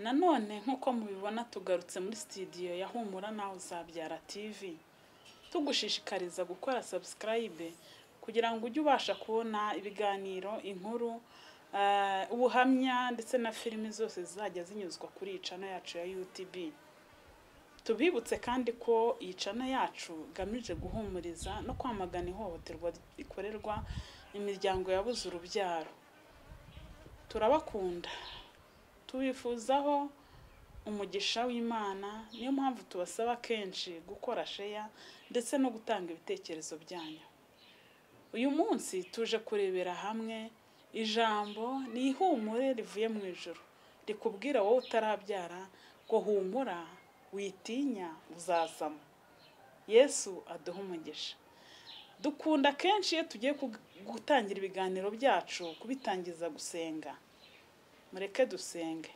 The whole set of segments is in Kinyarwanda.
Nanone nk'uko mubibona tugarutse muri studio ya Humura Nawe Uzabyara TV, tugushishikariza gukora subscribe kugira ngo ujye ubasha kubona ibiganiro, inkuru, ubuhamya ndetse na filimi zose zizajya zinyuzwa kuri iyi channel yacu ya UTB. Tubibutse kandi ko iyi channel yacu igamije guhumuriza no kwamagana ihohoterwa rikorerwa imiryango yabuze urubyaro. Turabakunda, tubifuzaho umugisha w'Imana, niyo mpamvu tubasaba kenshi gukora share ndetse no gutanga ibitekerezo byanyu. Uyu munsi tuje kurebera hamwe ijambo ni ihumure rivuye mu ijuru rikubwira wowe utarabyara ngo humura, witinya, uzasama. Yesu aduhe umugisha. Dukunda kenshi iyo tugiye gutangira ibiganiro byacu kubitangiza gusenga. Mureke dusenge.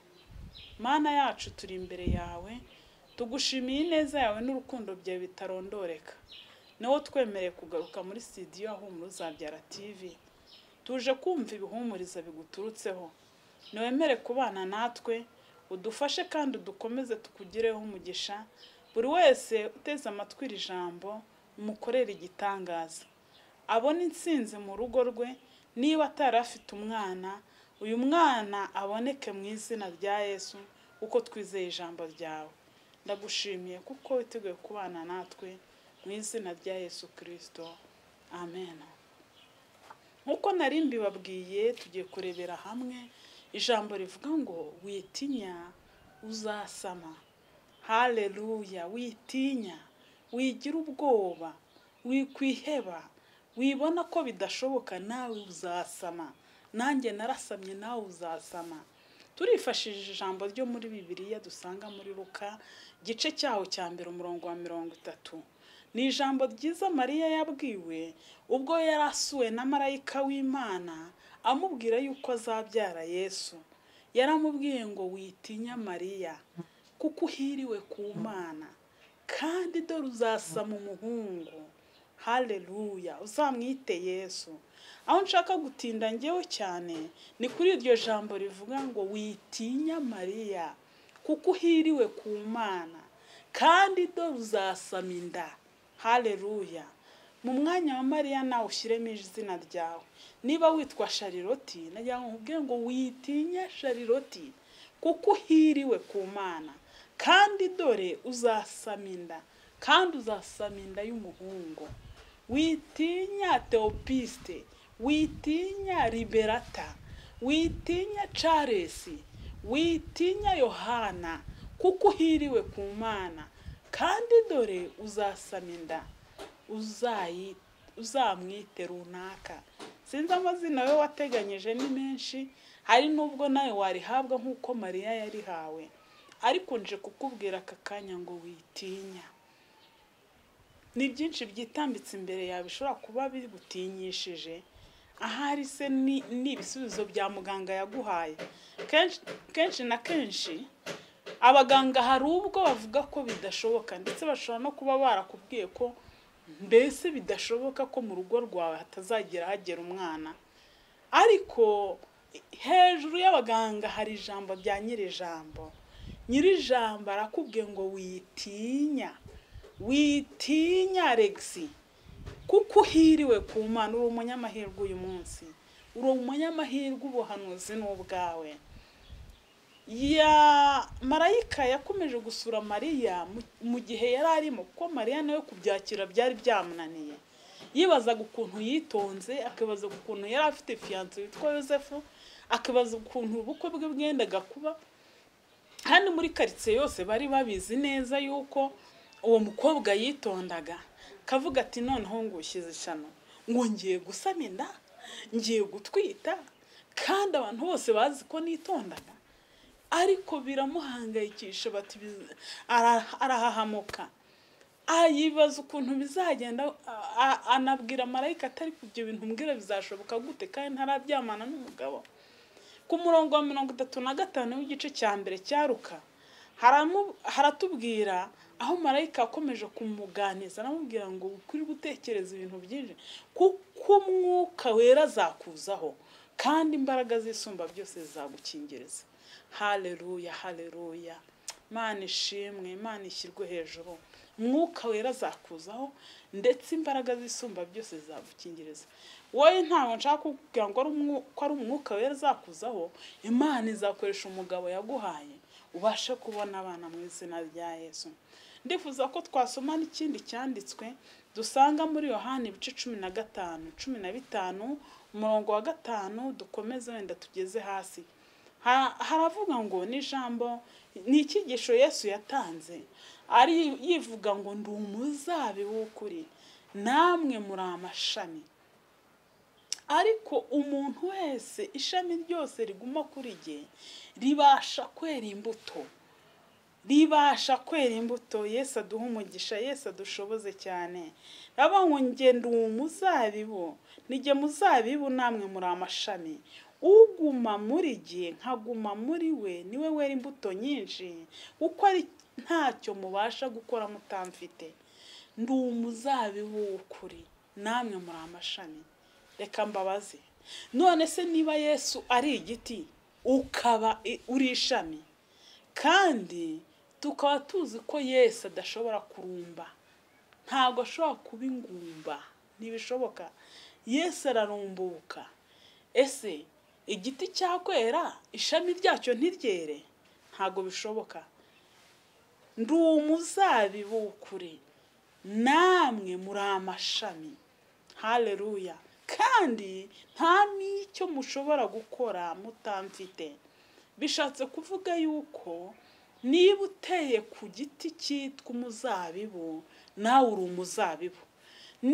Mana yacu, turi imbere yawe, tugushimiye ineza yawe n'urukundo byawe bitarondoreka. Niwo twemereye kugaruka muri studio Humura Uzabyara TV. Tuje kumva ibihumuriza biguturutseho. Niwemere kubana natwe, udufashe kandi udukomeze, tukugireho umugisha. Buri wese uteze amatwi iri jambo umukorere igitangaza, abone intsinzi mu rugo rwe. Niba atari afite umwana, uyu mwana aboneke mu izina rya Yesu, kuko twizeye ijambo ryawe. Ndagushimiye kuko witeguye kubana natwe, mu izina rya Yesu Kirisito, amen. Nk'uko nari mbibabwiye, tugiye kurebera hamwe ijambo rivuga ngo witinya, uzasama. Haleluya! Witinya, wigira ubwoba, wikwiheba, wibona ko bidashoboka, nawe uzasama. Nanjye narasamye, nawe uzasama. Turifashishije ijambo ryo muri Bibiliya dusanga muri Luka, igice cyaho cya 1, umurongo wa 30. Ni ijambo ryiza Mariya yabwiwe ubwo yari asuwe na marayika w'Imana amubwira yuko azabyara Yesu. Yaramubwiye ngo witinya Mariya, kuko uhiriwe ku Mana, kandi dore uzasama umuhungu. Haleluya! Uzamwite Yesu. Aho nshaka gutinda ngewe cyane ni kuri iryo jambo rivuga ngo witinya Mariya, kuko uhiriwe ku Mana, kandi dore uzasama inda. Haleluya! Mu mwanya wa Mariya nawe ushyiremo izina ryawe. Niba witwa Shariroti, nagira ngo nkubwire ngo witinya Shariroti, kuko uhiriwe ku Mana, kandi dore uzasama inda, kandi uzasama inda y'umuhungu. Witinya Teopiste, witinya Liberata, witinya Charles, witinya Yohana, kuko uhiriwe ku Mana, kandi dore uzasama inda, uzamwite runaka. Sinzi amazina we wateganyije ni menshi, hari nubwo nawe warihabwa nk'uko Mariya yarihawe, ariko nje kukubwira aka kanya ngo witinya. Ni byinshi byitambitse imbere yawe bishobora kuba bigutinyishije, ahari se ni ibisubizo bya muganga yaguhaye. Kenshi na kenshi abaganga hari ubwo bavuga ko bidashoboka, ndetse bashobora no kuba barakubwiye ko mbese bidashoboka ko mu rugo rwawe hatazagira hagera umwana. Ariko hejuru y'abaganga hari ijambo rya nyir'ijambo. Nyir'ijambo arakubwiye ngo witinya, witinya Alexi, kuko uhiriwe ku Mana. Uri umunyamahirwe uyu munsi, uri umunyamahirwe, ubuhanuzi ni ubwawe. Ya marayika yakomeje gusura Mariya mu gihe yari arimo, kuko Mariya nawe kubyakira byari byamunaniye. Yibazaga ukuntu yitonze, akibaza ukuntu yari afite fiancé witwa Yosefu, akibaza ukuntu ubukwe bwe bwendaga kuba. Hano muri karitsiye yose bari babizi neza yuko uwo mukobwa yitondaga. Kavuga ati noneho ngushyize ishyano, ngo ngiye gusama inda, ngiye gutwita, kandi abantu bose bazi ko nitondaga. Ariko biramuhangayikisha, bati arahahamuka, ayibaza ukuntu bizagenda. Anabwira marayika atari ibyo bintu mbwira bizashoboka gute kandi ntarabyamana n'umugabo. Ku murongo wa 35 w'igice cya 1 cya Luka haratubwira aho marayika akomeje kumuganiza, aramubwira ngo ukuri gutekereza ibintu byinshi, kuko umwuka wera azakuzaho, kandi imbaraga zisumba byose zizagukingiriza. Haleluya, haleluya. Imana ishimwe, Imana ishyirwe hejuru. Umwuka wera azakuzaho, ndetse imbaraga zisumba byose zizagukingiriza. Wowe ntabwo nshaka kukubwira ngo ko ari umwuka wera azakuzaho, Imana izakoresha umugabo yaguhaye ubashe kubona abana mu izina rya Yesu. Ndifuza ko twasoma n'ikindi cyanditswe dusanga muri Yohana ibice 15, 15, umurongo wa 5, dukomeze wenda tugeze hasi. Haravuga ngo ni ijambo, ni icyigisho Yesu yatanze ari yivuga ngo ndi umuzabibu w'ukuri, namwe muri amashami. Ariko umuntu wese ishami ryose riguma kuri jye ribasha kwera imbuto, ribasha kwera imbuto. Yesu aduha umugisha, Yesu adushoboze cyane. Raba ngo njye ndi umuzabibu, nijye muzabibu namwe muri amashami. Uguma muri jye nkaguma muri we niwe wera imbuto nyinshi, kuko ari ntacyo mubasha gukora mutamfite. Ndi umuzabibu w'ukuri, namwe muri amashami. Reka mbabaze, none se niba Yesu ari igiti ukaba uri ishami, kandi tukaba tuzi ko Yesu adashobora kurumba, ntabwo ashobora kuba ingumba, ntibishoboka. Yesu ararumbuka. Ese igiti cyakwera ishami ryacyo ntiryere? Ntabwo bishoboka. Ndi umuzabibu w'ukuri, namwe muri amashami. Haleluya. Kandi nta n'icyo mushobora gukora mutamfite. Bishatse kuvuga yuko niba uteye ku giti cyitwa umuzabibu, nawe uri umuzabibu.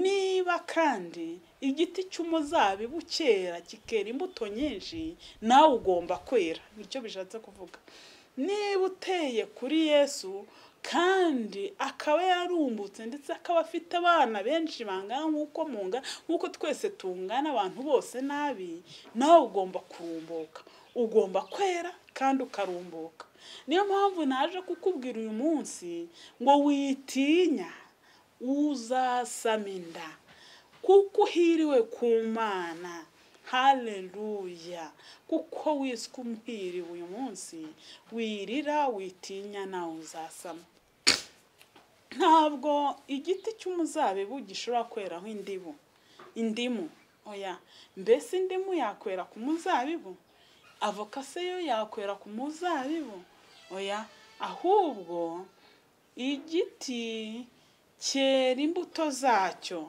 Niba kandi igiti cy'umuzabibu cyera kikera imbuto nyinshi, nawe ugomba kwera. Nicyo bishatse kuvuga. Niba uteye kuri Yesu kandi akaba yarumbutse, ndetse akaba afite abana benshi bangana nk'uko munga, nk'uko twese tungana, abantu bose nabi, nawe ugomba kurumbuka, ugomba kwera kandi ukarumbuka. Niyo mpamvu naje kukubwira uyu munsi ngo witinya, uzasama inda, kuko uhiriwe ku Mana. Haleluya. Kuko wiswe umuhiriwe uyu munsi, wirira witinya, nawe uzasama. Ntabwo igiti cy'umuzabibu gishobora kweraho indimu, oya. Mbese indimu yakwera ku muzabibu? Avoka se yo yakwera ku muzabibu? Oya. Ahubwo igiti cyera imbuto zacyo.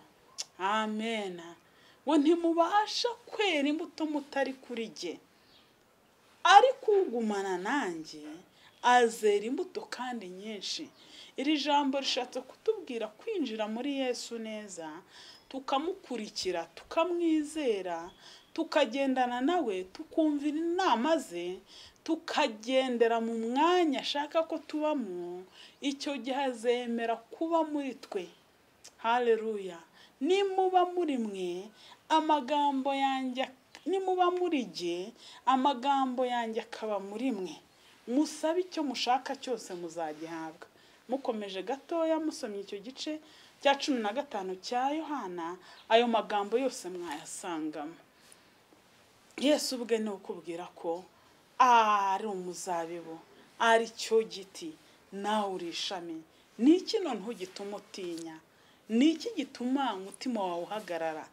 Amen. Ngo ntimubasha kwera imbuto mutari kuri jye, ariko ugumana nanjye azera imbuto kandi nyinshi. Iri jambo rishatse kutubwira kwinjira muri Yesu neza, tukamukurikira, tukamwizera, tukagendana nawe, tukumvira inama ze, tukagendera mu mwanya ashaka ko tubamo. Icyo gihe azemera kuba muri twe. Haleluya. Nimuba muri mwe, amagambo yanjye, nimuba muri jye, amagambo yanjye akaba muri mwe, musabe icyo mushaka cyose muzagihabwa. Mukomeje gatoya musomye icyo gice cya 15 cya Yohana, ayo magambo yose mwayasangamo. Yesu ubwe ni ukubwira ko ari umuzabibu, ari cyo giti, nawe uri ishami. Ni iki noneho gituma utinya? Ni iki gituma umutima wawe uhagarara?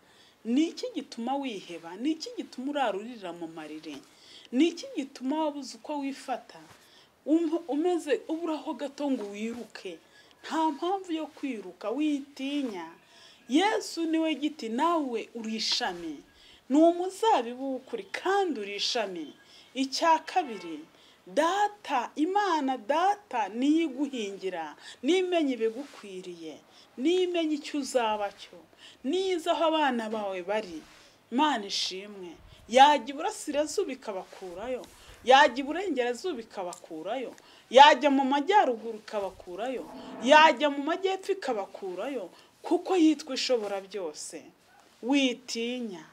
Ni iki gituma wiheba? Ni iki gituma urarurira mu marire? Ni iki gituma wabuze uko wifata, umeze uburaho gato ngo wiruke? Nta mpamvu yo kwiruka, witinya. Yesu niwe giti, nawe uri ishami. Ni umuzabibu w'ukuri kandi uri ishami. Icya kabiri, Data, Imana Data niyo iguhingira, nimenye ibigukwiriye, nimenye icyo uzaba cyo, niza aho abana bawe bari. Imana ishimwe. Yajya iburasirazuba ikabakurayo, yajya iburengerazuba ikabakurayo, yajya mu majyaruguru ikabakurayo, yajya mu majyepfo ikabakurayo, kuko yitwa ishobora byose. Witinya,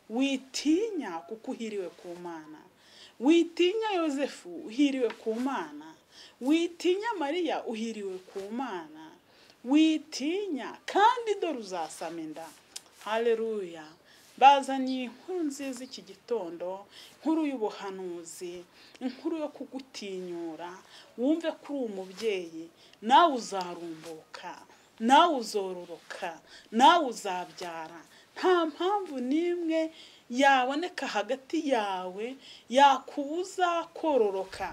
witinya kuko uhiriwe ku Mana. Witinya Yosefu, uhiriwe ku Mana. Witinya Mariya, uhiriwe ku Mana. Witinya kandi dore uzasama inda. Haleluya. Bazanye inkuru nziza iki gitondo, inkuru y'ubuhanuzi, inkuru yo kugutinyura, wumve ko uri umubyeyi, nawe uzarumbuka, nawe uzororoka, nawe uzabyara. Nta mpamvu n'imwe yaboneka hagati yawe yakubuza kororoka,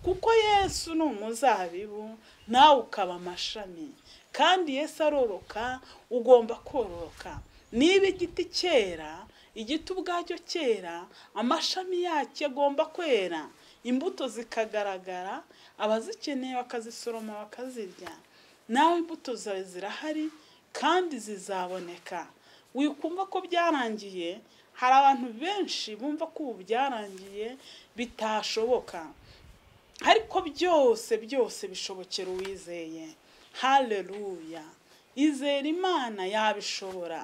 kuko Yesu ni umuzabibu nawe ukaba amashami, kandi Yesu aroroka, ugomba kororoka. Niba igiti cyera, igiti ubwacyo cyera, amashami yacyo agomba kwera, imbuto zikagaragara, abazikeneye bakazisoroma bakazirya. Nawe imbuto zawe zirahari kandi zizaboneka. Wikumva ko byarangiye. Hari abantu benshi bumva ko ubu byarangiye bitashoboka, ariko byose byose bishobokera uwizeye. Haleluya! Izera Imana yabishobora,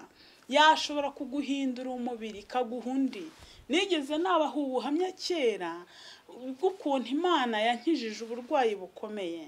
yashobora kuguhindura umubiri ikaguha undi. Nigeze nabaha ubuhamya kera bw'ukuntu Imana yankijije uburwayi bukomeye.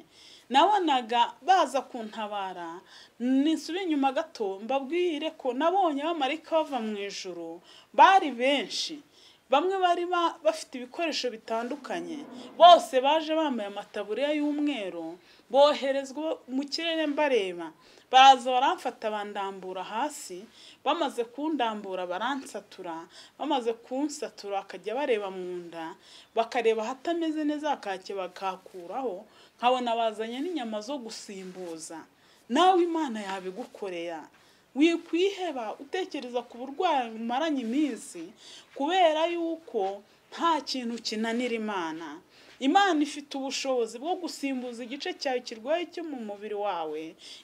Nabonaga baza kuntabara, nisubira inyuma gato mbabwire ko nabonye abamarayika bava mu ijuru, bari benshi. Bamwe bari bafite ibikoresho bitandukanye, bose baje bambaye amataburiya y'umweru, boherezwa mu kirere mbareba. Baraza baramfata bandambura hasi, bamaze kundambura baransatura, bamaze kunsatura bakajya bareba mu nda, bakareba ahatameze neza bakake bakakuraho, nkabona bazanye n'inyama zo gusimbuza. Nawe Imana yabigukorera. Wikwiheba utekereza ku burwayi umaranye iminsi, kubera yuko nta kintu kinanira Imana. Imana ifite ubushobozi bwo gusimbuza igice cyawe kirwaye cyo mu mubiri wawe,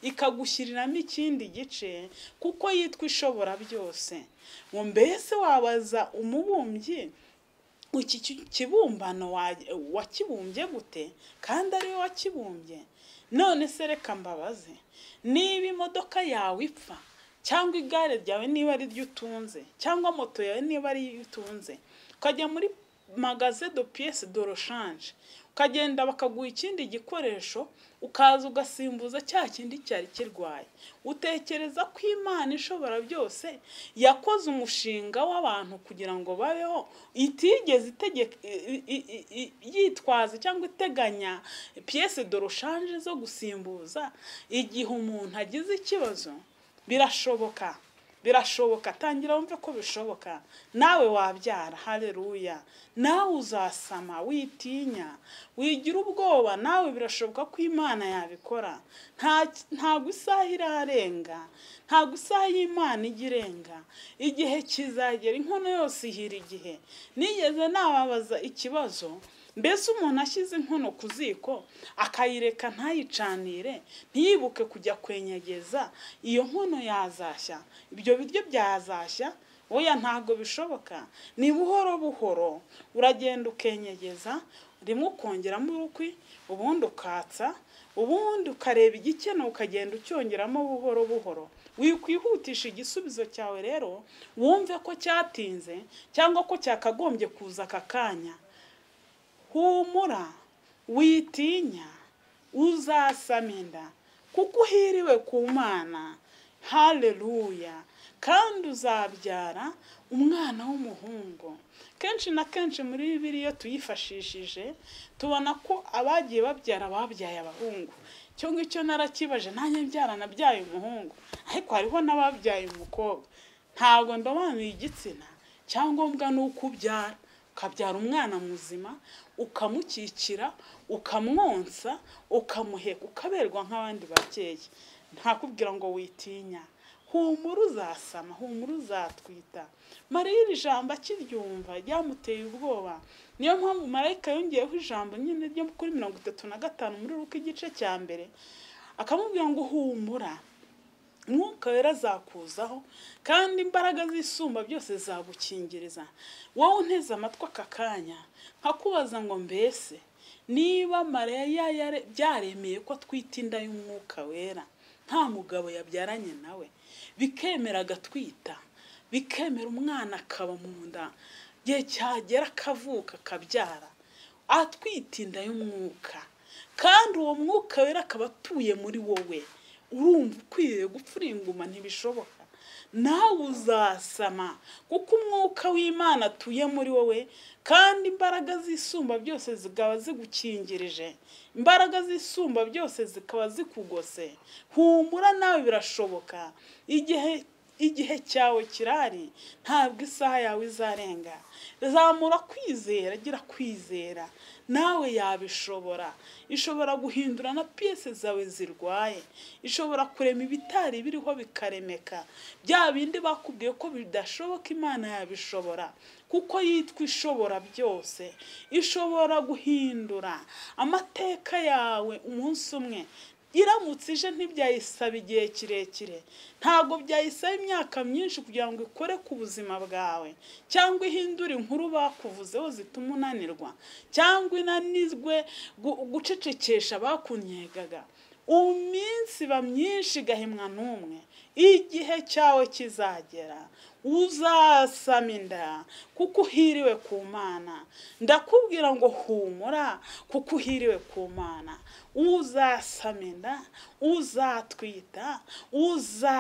ikagushyiriramo ikindi gice, kuko yitwa ishobora byose. Ngo mbese wabaza umubumbyi iki kibumbano wakibumbye gute kandi ari we wakibumbye? None se reka mbabaze, niba imodoka yawe ipfa, cyangwa igare ryawe niba ari ryo utunze, cyangwa moto yawe niba ari yo utunze, ukajya muri magasin de pièces de rechange, ukagenda bakaguha ikindi gikoresho, ukaza ugasimbuza cya kindi cyari kirwaye, utekereza ko Imana ishobora byose yakoze umushinga w'abantu kugira ngo babeho, itigeze yitwaza cyangwa iteganya pièces de rechange zo gusimbuza igihe umuntu agize ikibazo? Birashoboka, birashoboka. Tangira wumve ko bishoboka, nawe wabyara. Haleluya! Nawe uzasama, witinya, wigira ubwoba, nawe birashoboka ko Imana yabikora. Ntabwo isaha irarenga, ntabwo isaha y'Imana ijya irenga. Igihe kizagera, inkono yose ihira igihe. Nigeze nababaza ikibazo, mbese umuntu ashyize inkono ku ziko akayireka ntayicanire, ntiyibuke kujya kwenyegeza, iyo nkono yazashya? Ibyo biryo byazashya? Oya, ntabwo bishoboka. Ni buhoro buhoro uragenda ukenyegeza, rimwe ukongeramo urukwi, ubundi ukatsa, ubundi ukareba igikenewe ukagenda ucyongeramo buhoro buhoro. Wikwihutisha igisubizo cyawe rero, wumve ko cyatinze cyangwa ko cyakagombye kuza aka kanya. Humura, witinya, uzasama inda, kuko uhiriwe ku Mana. Haleluya! Kandi uzabyara umwana w'umuhungu. Kenshi na kenshi muri Bibiliya iyo tuyifashishije tubona ko abagiye babyara babyaye abahungu. Icyo ngicyo narakibaje, nanjye mbyara nabyaye umuhungu, ariko hariho n'ababyaye umukobwa. Ntabwo ndobanuye igitsina, cyangombwa ni uko ubyara, ukabyara umwana muzima, ukamukikira, ukamwonsa, ukamuheka, ukaberwa nk'abandi babyeyi. Ntakubwira ngo witinya, humura uzasama, humura uzatwita. Mariya iri jambo akiryumva ryamuteye ubwoba. Niyo mpamvu marayika yongeyeho ijambo nyine ryo kuri 35 muri Luka igice cya mbere, akamubwira ngo humura, Mwuka Wera azakuzaho, kandi imbaraga z'isumba byose zagukingiriza. Wowe unteze amatwi aka kanya, nkakubaza ngo mbese niba Mariya byaremeye ko atwita inda y'Umwuka Wera, nta mugabo yabyaranye nawe, bikemera agatwita, bikemera umwana akaba mu nda, igihe cyagera akavuka akabyara, atwita inda y'Umwuka, kandi uwo Mwuka Wera akaba atuye muri wowe, urumva ukwiriye gupfura inguma? Ntibishoboka. Nawe uzasama kuko umwuka w'Imana atuye muri wowe, kandi imbaraga zisumba byose zikaba zigukingirije, imbaraga zisumba byose zikaba zikugose. Humura, nawe birashoboka. Igihe cyawe kirari, ntabwo isaha yawe izarenga. Zamura kwizera, gira kwizera, nawe yabishobora. Ishobora guhindura na piyese zawe zirwaye, ishobora kurema ibitari biriho bikaremeka. Bya bindi bakubwiye ko bidashoboka, Imana yabishobora kuko yitwa ishobora byose. Ishobora guhindura amateka yawe umunsi umwe. Iramutse ije ntibyayisaba igihe kirekire, ntabwo byayisaba imyaka myinshi kugira ngo ikore ku buzima bwawe, cyangwa ihindure inkuru bakuvuzeho zituma unanirwa, cyangwa inanizwe gucecekesha bakunyegaga. Iminsi iba myinshi igahimwa n'umwe. Igihe cyawe kizagera uzasama inda kuko uhiriwe ku Mana. Ndakubwira ngo humura kuko uhiriwe ku Mana. Uzasama inda, uzatwita,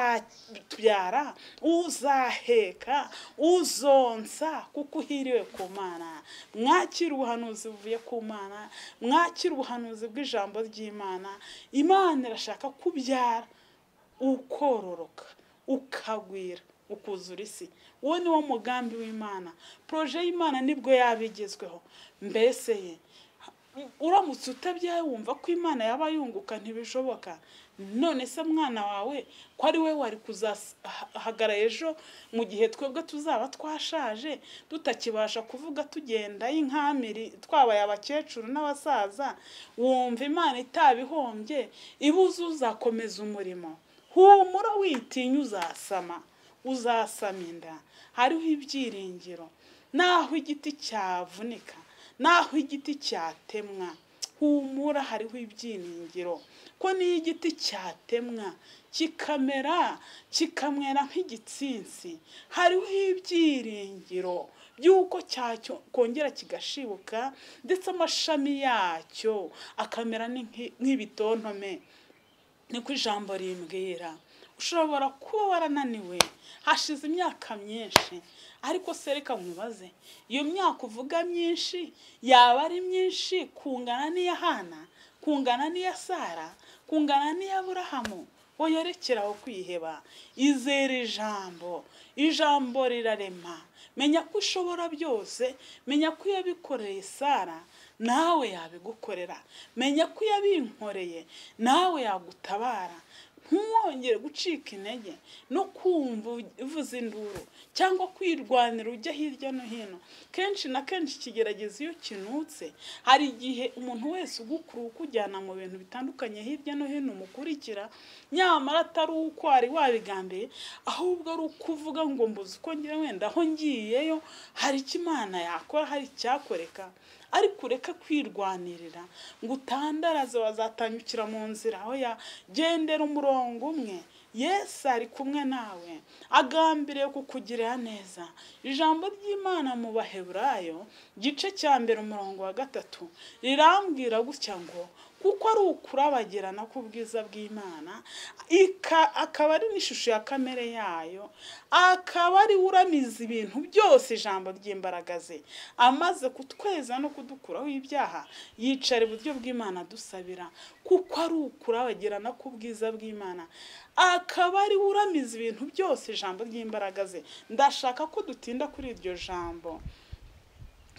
uzabyara, uzaheka, uzonsa kuko uhiriwe ku Mana. Mwakira ubuhanuzi buvuye ku Mana, mwakira ubuhanuzi bw'ijambo ry'Imana. Imana irashaka kubyara, ukororoka, ukagwira, ukuzura isi. Uwo ni wo mugambi w'Imana. Proje y'Imana nibwo yabigezweho. Mbese ye uramutse utabyaye wumva ko Imana yaba yunguka? Ntibishoboka. None se mwana wawe ko ari we wari kuzahagara ejo mu gihe twebwe tuzaba twashaje, tutakibasha kuvuga, tugenda y'inkamiri, twabaye abakecuru n'abasaza, wumva Imana itabihombye? Ibuze uzakomeza umurimo. Humura, witinya, uzasama, uzasama inda. Hariho ibyiringiro. Naho igiti cyavunika, naho igiti cyatemwa, humura, hariho ibyiringiro ko niyo igiti cyatemwa kikamera, kikamwera nk'igitsinsi, hariho ibyiringiro by'uko cyacyo kongera kigashibuka, ndetse amashami yacyo akamera nk'ibitontome. Niko ijambo rimbwira. Ushobora kuba warananiwe hashize imyaka myinshi, ariko se reka nkubaze, iyo myaka uvuga myinshi yaba ari myinshi kungana n'iya Hana, kungana n'iya Sara, kungana n'iya Aburahamu? Oya, rekeraho kwiheba, izere ijambo. Ijambo rirarema. Menya ko ushobora byose, menya ko yabikoreye Sara nawe yabigukorera, menya ko yabinkoreye nawe yagutabara. Ntuwongere gucika intege no kumva uvuza induru cyangwa kwirwanira ujya hirya no hino. Kenshi na kenshi ikigerageza iyo kinutse, hari igihe umuntu wese ugukuru ukujyana mu bintu bitandukanye hirya no hino umukurikira, nyamara atari uko wari wabigambiriye, ahubwo ari uko uvuga ngo mbuze uko ngira, wenda aho ngiyeyo hari icyo Imana yakora, hari icyakoreka. Ariko ureke kwirwanirira ngo utandaraze, wazatanyukira mu nzira. Aho gendera umurongo umwe. Yesu ari kumwe nawe, agambiriye kukugirira neza. Ijambo ry'Imana mu Baheburayo gice cya 1 umurongo wa 3 rirambwira gutya ngo kuko ari ukurabagirana k'ubwiza bw'Imana, akaba ari n'ishusho ya kamere yayo, akaba ari uramiza ibintu byose ijambo ry'imbaraga ze, amaze kutweza no kudukuraho ibyaha, yicara iburyo bw'Imana dusabira. Kuko ari ukurabagirana k'ubwiza bw'Imana, akaba ari uramiza ibintu byose ijambo ry'imbaraga ze. Ndashaka ko dutinda kuri iryo jambo,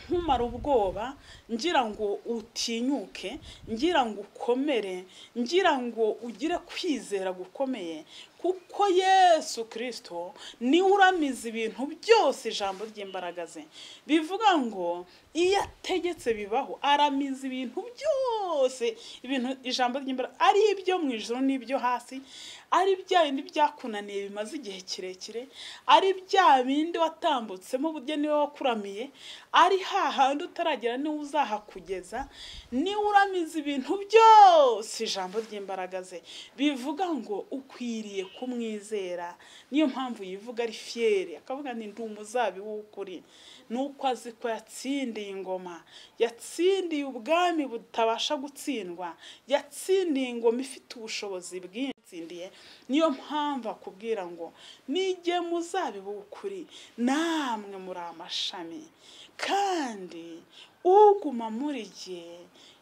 nkumara ubwoba, ngira ngo utinyuke, ngira ngo ukomere, ngira ngo ugire kwizera gukomeye, kuko Yesu Kristo ni uramiza ibintu byose ijambo ry'imbaraga ze. Bivuga ngo iyo ategetse bibaho, aramiza ibintu byose, ibintu ijambo ry'imbaraga, ari ibyo mu ijuru n'ibyo hasi, ari bya bindi byakunaniye bimaze igihe kirekire, ari bya bindi watambutsemo burya niwe wakuramiye, ari hahandi utaragera niwe uzahakugeza, niwe uramiza ibintu byose ijambo ry'imbaraga ze. Bivuga ngo ukwiriye kumwizera. Niyo mpamvu yivuga ari fiere, akavuga ni ndi umuzabibu w'ukuri, nuko azi ko yatsindiye ingoma, yatsindiye ubwami butabasha gutsindwa, yatsindiye ingoma ifite ubushobozi bwinshi. yaragutsindiye. Niyo mpamvu akubwira ngo nijye muzabibu w'ukuri, namwe muri amashami, kandi uguma muri jye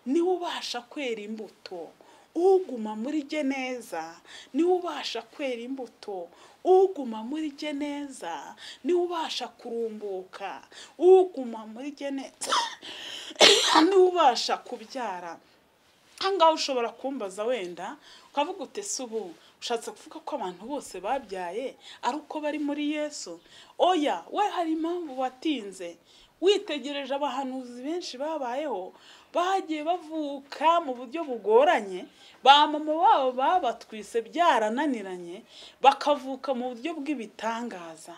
niwe ubasha kwera imbuto. Uguma muri jye neza niwe ubasha kwera imbuto. Uguma muri jye neza niwe ubasha kurumbuka. Uguma muri jye neza niwe ubasha kubyara. Ahangaha ushobora kumbaza wenda ukavuga uti ese ubu ushatse kuvuga ko abantu bose babyaye ari uko bari muri Yesu? Oya, we hari impamvu watinze. Witegereje abahanuzi benshi babayeho bagiye bavuka mu buryo bugoranye, ba mama babo babatwise byarananiranye, bakavuka mu buryo bw'ibitangaza.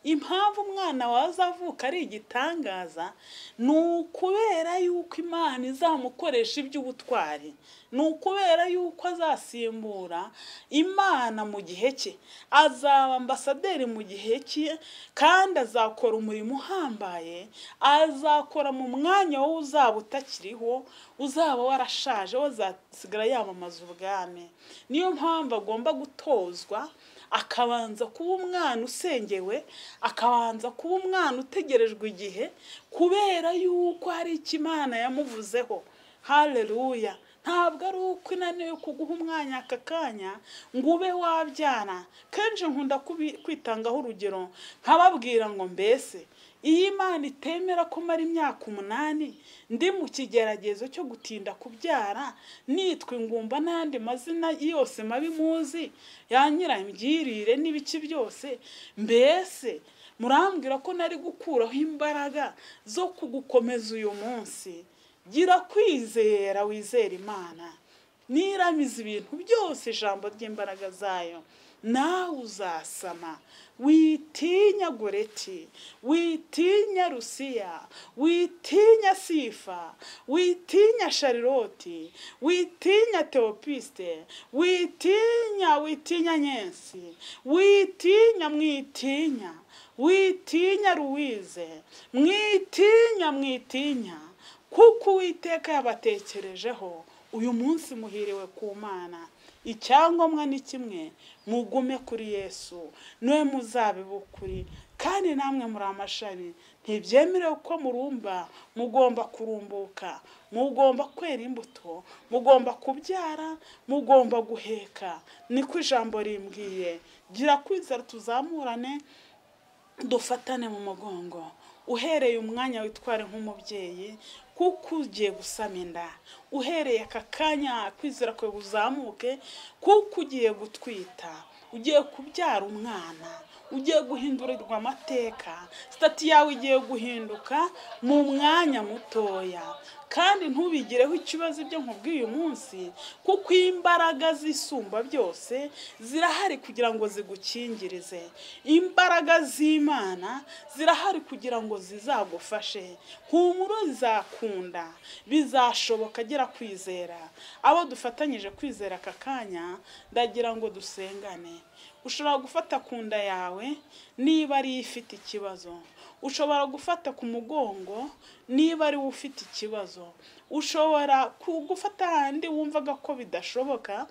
Impamvu umwana wazavuka ari igitangaza ni ukubera yuko Imana izamukoresha iby'ubutwari, ni ukubera yuko azasimbura Imana mu gihe cye, azaba ambasaderi mu gihe cye, kandi azakora umurimo uhambaye, azakora mu mwanya wowe uzaba utakiriho, uzaba warashaje, azasigara yamamaza ubwami. Niyo mpamvu agomba gutozwa, akabanza kuba umwana usengewe, akabanza kuba umwana utegerejwe igihe, kubera yuko hari icyo Imana yamuvuzeho. Haleluya! Ntabwo ari uko inaniwe kuguha umwanya aka kanya ngo ube wabyara. Kenshi nkunda kwitangaho urugero nkababwira ngo mbese iyo Imana itemera ko mara imyaka 8 ndi mu kigeragezo cyo gutinda kubyara, nitwa ingumba n'andi mazina yose mabi muzi, yanyirambyirire n'ibiki byose, mbese murambwira ko nari gukuraho imbaraga zo kugukomeza uyu munsi? Gira kwizera, wizera Imana, niramiza ibintu byose ijambo ry'imbaraga zayo, nawe uzasama. Witinya Goreti, witinya Rusiya, witinya Sifa, witinya Shariroti, witinya Teopiste, witinya Nyensi, witinya, mwitinya, witinya Ruwize, mwitinya, kuko Uwiteka yabatekerejeho. Uyu munsi muhiriwe ku Mana. Icyangombwa ni kimwe, mugume kuri Yesu, niwe muzabibu w'ukuri, kandi namwe muri amashami. Ntibyemerewe ko murumba, mugomba kurumbuka, mugomba kwera imbuto, mugomba kubyara, mugomba guheka. Niko ijambo rimbwiye. Gira kwizera, tuzamurane, dufatane mu mugongo. Uhereye umwanya witware nk'umubyeyi, kuko ugiye gusama inda. Uhereye aka kanya kwizera kwe uzamuke, kuko ugiye gutwita, ugiye kubyara umwana, ugiye guhindurirwa amateka, sitati yawe igiye guhinduka mu mwanya mutoya. Kandi ntubigireho ikibazo ibyo nkubwiye uyu munsi, kuko imbaraga zisumba byose zirahari kugira ngo zigukingirize. Imbaraga z'Imana zirahari kugira ngo zizagufashe. Humura, bizakunda, bizashoboka. Gira kwizera. Abo dufatanyije kwizera aka kanya, ndagira ngo dusengane. Ushobora gufata ku nda yawe niba ari ifite ikibazo, ushobora gufata ku mugongo niba ari ufite ikibazo, ushobora gufata ahandi wumvaga ko bidashoboka.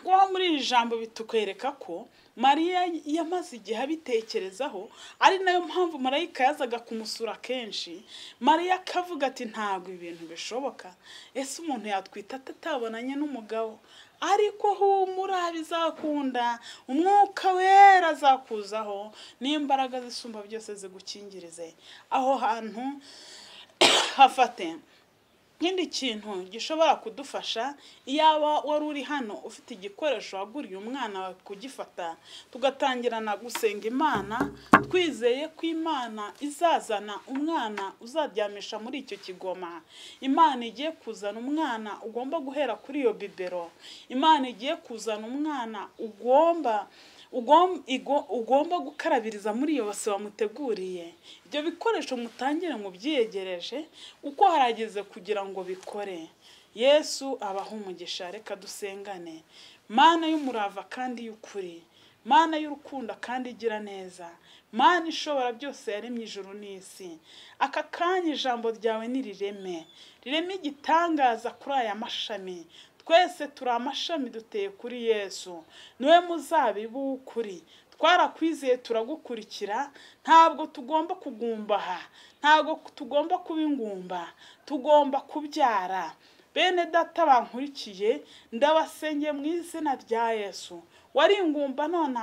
Kuba muri iri jambo bitukwereka ko Mariya yamaze igihe abitekerezaho, ari nayo mpamvu marayika yazaga kumusura kenshi. Mariya akavuga ati ntabwo ibintu bishoboka, ese umuntu yatwita atabonanye n'umugabo? Ariko humura, bizakunda, umwuka wera azakuzaho, n'imbaraga zisumba byose zigukingirize. Aho hantu hafate. Ikindi kintu gishobora kudufasha, iyaba wari uri hano ufite igikoresho waguriye umwana wawe kugifata, tugatangirana gusenga Imana twizeye ko Imana izazana umwana uzaryamisha muri icyo kigoma. Imana igiye kuzana umwana ugomba guhera kuri iyo bibero. Imana igiye kuzana umwana ugomba gukarabiriza muri iyo base wamuteguriye. Ibyo bikoresho mutangire mubyiyegereje uko harageze kugira ngo bikore. Yesu abaha umugisha. Reka dusengane. Mana y'umurava kandi y'ukuri, Mana y'urukundo kandi igira neza, Mana ishobora byose yaremye ijuru n'isi, aka kanya ijambo ryawe nirireme, rireme igitangaza kuri aya mashami. Twese turi amashami duteye kuri Yesu, niwe muzabibu w'ukuri. Twarakwizeye turagukurikira, ntabwo tugomba kugumbaha, ntabwo tugomba kuba ingumba, tugomba kubyara. Bene data bankurikiye, ndabasengeye mu izina rya Yesu. Wari ingumba none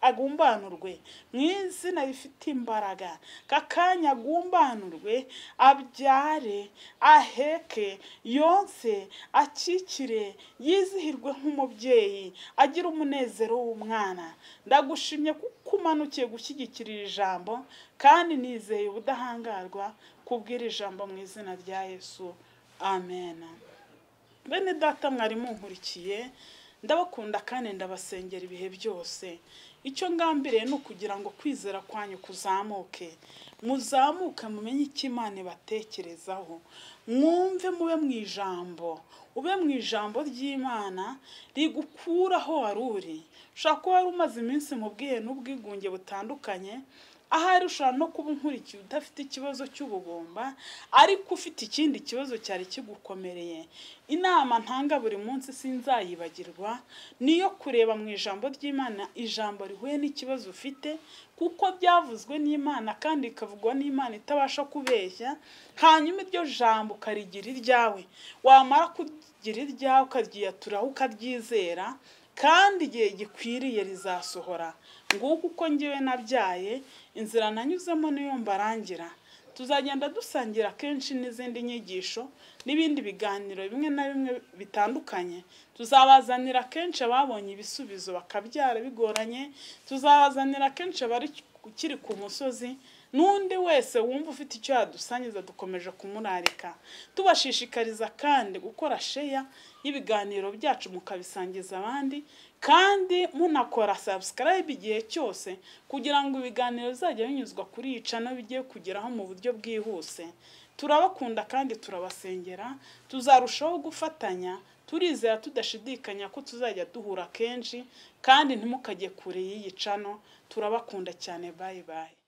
agumbanurwe mu izina rifite imbaraga. Kakanya agumbanurwe, abyare, aheke, yonse, akikire, yizihirwe nk'umubyeyi, agira umunezero w'umwana. Ndagushimye kuko umanukiye gushyigikira iri jambo, kandi nizeye ubudahangarwa kubw'iri jambo mu izina rya Yesu, amen. Bene data mwari munkurikiye, ndabakunda kandi ndabasengera ibihe byose. Icyo ngambiriye ni ukugira ngo kwizera kwanyu kuzamuke, muzamuke mumenye icyo Imana ibatekerezaho, mwumve mube mu ijambo, ube mu ijambo ry'Imana rigukuraho wari uri. Ushobora kuba wari umaze iminsi mu bwihe n'ubwigunge butandukanye, ahari ushobora no kuba unkurikiye udafite ikibazo cy'ubugumba, ariko ufite ikindi kibazo cyari kigukomereye. Inama ntanga buri munsi sinzayibagirwa, niyo kureba mu ijambo ry'Imana ijambo rihuye n'ikibazo ufite, kuko byavuzwe n'Imana kandi ikavugwa n'Imana itabasha kubeshya. Hanyuma iryo jambo ukarigira iryawe, wamara kugira iryawe ukaryiyaturaho ukaryizera, kandi igihe gikwiriye rizasohora. Nguko uko ngewe nabyaye, inzira nanyuzemo niyo mbarangira. Tuzagenda dusangira kenshi n'izindi nyigisho n'ibindi biganiro bimwe na bimwe bitandukanye. Tuzabazanira kenshi ababonye ibisubizo bakabyara bigoranye, tuzabazanira kenshi abari ukiri ku musozi, n'undi wese wumva ufite icyo yadusangiza dukomeje kumurarika. Tubashishikariza kandi gukora share y'ibiganiro byacu mukabisangiza abandi, kandi munakora subscribe igihe cyose kugira ngo ibiganiro bizajya binyuzwa kuri iyi channel bigiye kugeraho mu buryo bwihuse. Turabakunda kandi turabasengera, tuzarushaho gufatanya, turizera tudashidikanya ko tuzajya duhura kenshi, kandi ntimukajye kure y'iyi channel. Turabakunda cyane, bye bye.